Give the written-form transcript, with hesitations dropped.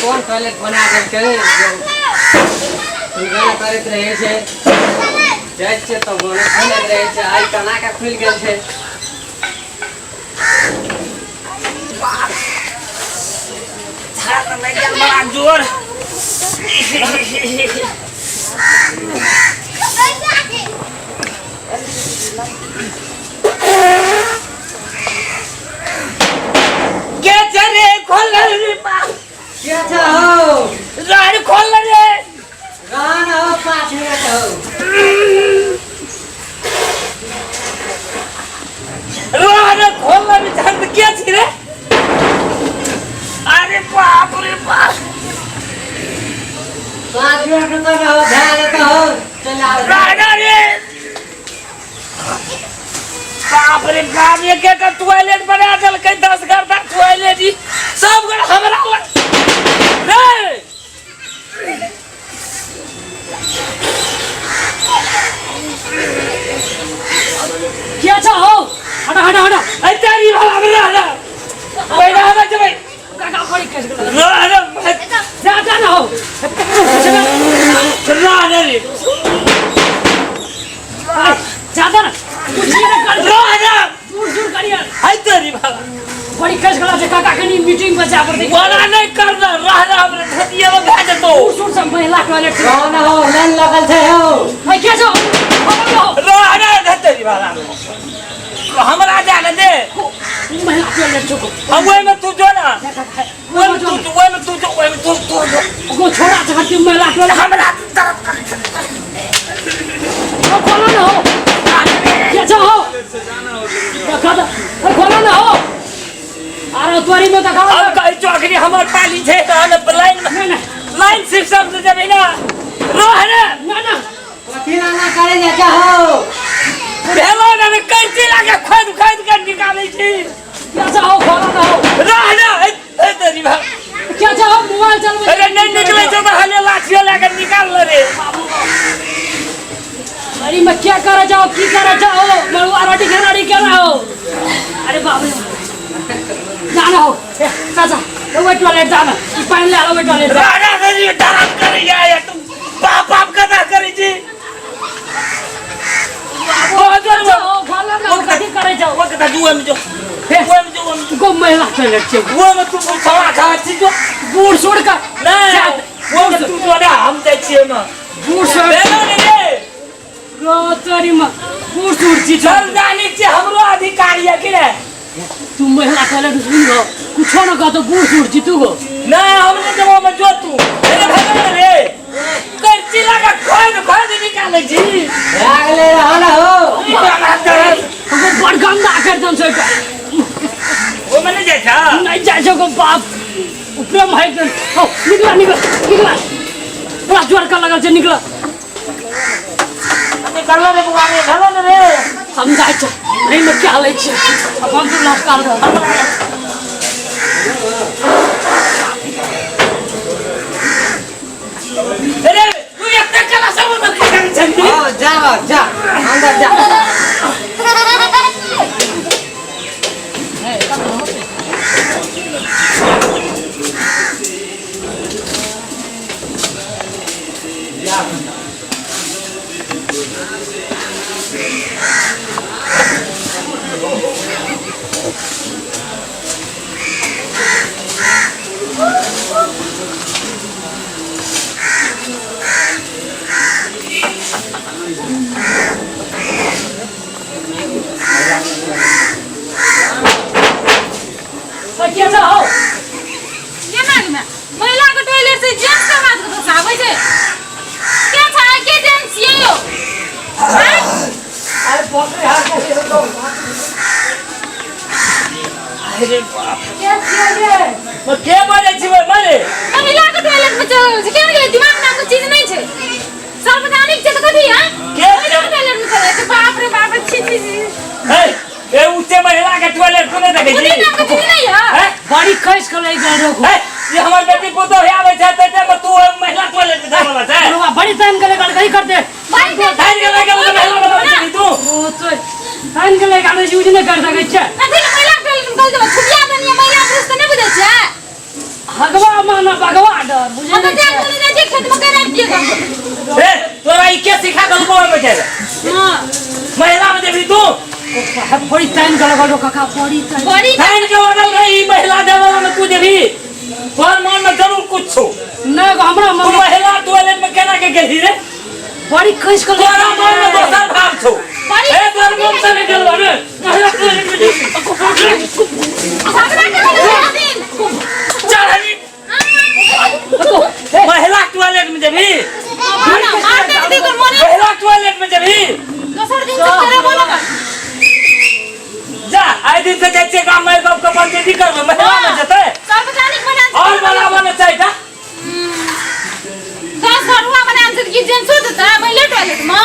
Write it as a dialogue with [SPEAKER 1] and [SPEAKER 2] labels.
[SPEAKER 1] कोन टॉयलेट बना देलकै जे खुलबे नहि करैत रहै छै। जाइ छियै तऽ गोने खुलैत रहै छै, आइ केना कऽ खुलि गेल छै।
[SPEAKER 2] झाड़ा तऽ लागि गेल बड़ा जोर। के छै रे? खोल रे बाप।
[SPEAKER 1] के छ हौ?
[SPEAKER 2] राड़ खोल रे।
[SPEAKER 1] रहन हो, 5 मिनट हो।
[SPEAKER 2] राड़ खोल रे, झंड के छी रे? अरे बाप रे बाप।
[SPEAKER 1] 5 मिनट रुको न हो, ध्यान लेता हो, चल आओ।
[SPEAKER 2] राड़ा रे, बाप रे बाप, एक एकटा टॉयलेट बना देलकै 10 गर्दा टॉयलेट। ई सब गोटा हमरा लग रे।
[SPEAKER 3] के छ हौ? हटा हटा हटा।
[SPEAKER 2] अरे तेरी भला में रह पहले हमरा जेबै।
[SPEAKER 3] काका बड़ी कस गेल।
[SPEAKER 2] रह रे।
[SPEAKER 3] जा जा ना हौ।
[SPEAKER 2] रह रे।
[SPEAKER 3] जा जा ना, कुछ नहीं कर।
[SPEAKER 2] रह रे।
[SPEAKER 3] दूर दूर करिए।
[SPEAKER 2] है तेरी भला।
[SPEAKER 3] बड़ी कस गेल छै काका, कनी मीटिंग पर जा पड़तै।
[SPEAKER 2] वाला नहीं करना, रह रे, हमरा धोतिया में भए जेतौ।
[SPEAKER 3] दूर दूर से महिला टॉयलेट छै।
[SPEAKER 1] रहन हो, लाइन लगल छै हौ।
[SPEAKER 3] है के छ हौ? हौ।
[SPEAKER 2] रह रे, धतेरी भला, हमरा जाने दे।
[SPEAKER 3] महिला टॉयलेट छौ।
[SPEAKER 2] हम ओहिमे तू जो ना, ओहिमे तू जो, ओहिमे तू जो, ओहिमे तू तू जो।
[SPEAKER 3] ओको छोड़ा छै कि महिला टॉयलेट।
[SPEAKER 2] हमरा दर्द करै छै।
[SPEAKER 3] हौ, खोलो ना हौ। के छ हौ? देखा त, अरे खोलो ना हौ। अरे तोरी में देखा।
[SPEAKER 2] हम कहै छौ अखनी हमर पाली छै तहन लाइन में।
[SPEAKER 3] नहीं नहीं।
[SPEAKER 2] लाइन सिस्टम से जेबै ना, रह रे।
[SPEAKER 3] ना ना।
[SPEAKER 1] कथी लाना करे जाइ छै हौ?
[SPEAKER 2] भेलो ने रे, कैंची लाके खोदि खोदि के निकालै छी।
[SPEAKER 3] के छ हौ? खोलो ना हौ।
[SPEAKER 2] रह रे, हे तेरी भा।
[SPEAKER 3] के छ हौ? मोबाइल चलबै।
[SPEAKER 2] अरे नहीं निकलै छौ तऽ हले लाठियो लए के निकाल ले रे।
[SPEAKER 3] अरे मैं क्या करे जाओ, की करे जाओ? मरुआ रोटी खाना रे केना हो? अरे बाप रे, ना ना हो। ए चाचा, ओ टॉयलेट जा ना, ई पानी ले आलो, टॉयलेट जा।
[SPEAKER 2] रह रे, रे डराम करैया या तू बाप बाप कथा करै छी। बहुत जोर।
[SPEAKER 3] हो, खोलो ना हो, कथी करे जाओ?
[SPEAKER 2] ओ कथा जुए में जो, ओए में जो, ओए में जो।
[SPEAKER 3] गो महिला टॉयलेट छै।
[SPEAKER 2] ओए में तू छौड़ा खा छी जो।
[SPEAKER 3] बूढ़ सूढ़ का।
[SPEAKER 2] नहीं, ओए में तू जो रे, हम जाइ छियै ओहिमे।
[SPEAKER 3] बूढ़ सूढ़।
[SPEAKER 2] भेलो ने रे।
[SPEAKER 3] रो तोरी में बूढ़ सूढ़ छी।
[SPEAKER 2] चल जानी छी, हमरो अधिकार ये कि ने?
[SPEAKER 3] तू महिला टॉयलेट सुन गो, कुछो न कहतो, बूढ़ सूढ़ छी तू गो।
[SPEAKER 2] नहीं, हम नहीं जबो में जो तू। अरे भेलो ने रे, करची लगा खोद खोद निकालै छी।
[SPEAKER 1] भए गेलै, रहन हो।
[SPEAKER 3] हमको बड़ गंदा कर दम छै।
[SPEAKER 2] ओ में नहीं जाइ छ?
[SPEAKER 3] नहीं जाइ छौ गो बाप, ऊपरे में है। हो, निकला निकला निकला, बड़ा जोर का लगल छै, निकला।
[SPEAKER 2] निकाल रे बुआ रे, भेलो ने रे।
[SPEAKER 3] हम जाइ छै, नहीं में क्या लै छै, अब हम तो लटकाल रह।
[SPEAKER 2] अरे तू एते कला सब में की करै छही?
[SPEAKER 1] हौ, जा जा, अंदर जा।
[SPEAKER 3] के छ हौ?
[SPEAKER 4] केना के माय? महिला के टॉयलेट से जेंट्स के आवाज कतऽ से आबै छै? के छै? के जेंट्स छियै यौ? आँय?
[SPEAKER 1] अरे बकरी हाथ के तो।
[SPEAKER 2] अरे बाप।
[SPEAKER 4] के छियै ये?
[SPEAKER 2] म के बजै छी मरे?
[SPEAKER 4] महिला के टॉयलेट में चल गेल छै। केना गेलै? दिमाग नाम के चीज नहि छै। सार्वजनिक छै तऽ कथी हँ?
[SPEAKER 2] के
[SPEAKER 4] महिला के टॉयलेट में चल जाइ छै। बाप रे बाप रे, छी छी छी।
[SPEAKER 2] हे ए, ऊँचे महिला के टॉयलेट को नहीं देखै
[SPEAKER 4] बुद्धि
[SPEAKER 2] छी?
[SPEAKER 4] नाम के चीज नहि है।
[SPEAKER 2] हैं?
[SPEAKER 3] बड़ी खैस के लै गेल रहो।
[SPEAKER 2] हे, ये हमर बेटी पुतोह आबै छै ते ते तू ओहि महिला टॉयलेट में जाय वाला छै?
[SPEAKER 3] बड़ुआ बड़ी टाइम के लै गेल, कहीं कर दे।
[SPEAKER 4] बड़ी
[SPEAKER 2] थानि के लै गेल तऽ महिला बनबै छी तू?
[SPEAKER 3] ओ तो टाइम के लै गेल, यूज नहि कर सकै छै।
[SPEAKER 4] कथी लए महिला के टॉयलेट में गलत छुटिया देनिये? महिला पुरुष तऽ नहि बुझै छियै।
[SPEAKER 3] हगवा माना बगवा ऑर्डर बुझे
[SPEAKER 4] हम तऽ जान बोले जाइ छियै खेत मकइ राखि दियै गाम
[SPEAKER 2] ए तोरा ई के सिखा देलको ओहिमे जाय लए?
[SPEAKER 4] हां
[SPEAKER 2] महिला में जेबही तू
[SPEAKER 3] बड़ी टाइम गल गलो काका बड़ी टाइम
[SPEAKER 4] बड़ी
[SPEAKER 2] टाइम के ऑर्डर रही ई महिला देवला में तू जेबही तोहर मन में जरूर कुछ छौ
[SPEAKER 3] नहीं गो हमरा
[SPEAKER 2] तू
[SPEAKER 3] मन
[SPEAKER 2] महिला टॉयलेट में केना के गेलही रे
[SPEAKER 3] बड़ी खस के
[SPEAKER 2] तोरा मन में दोसर भाव छौ
[SPEAKER 4] बड़ी-
[SPEAKER 2] ए तोहर मन से नहीं गेलो रे महिला टॉयलेट में जेबही
[SPEAKER 4] हमरा के लगा दिन
[SPEAKER 2] चल हनी महिला टॉयलेट में जेबही
[SPEAKER 4] मार दे दे कर मोने
[SPEAKER 2] महिला टॉयलेट में जेबही
[SPEAKER 4] दोसर दिन से तेरे बोलब
[SPEAKER 2] जा आइ दिन से जाइ छियै गाम में बाप के पंचायती करबै महिला में जेतै
[SPEAKER 4] सार्वजनिक बना
[SPEAKER 2] और बनाबऽ ने चाही जा
[SPEAKER 4] 10 घरुआ बना छै कि जेंट्सो देतै महिला टॉयलेट में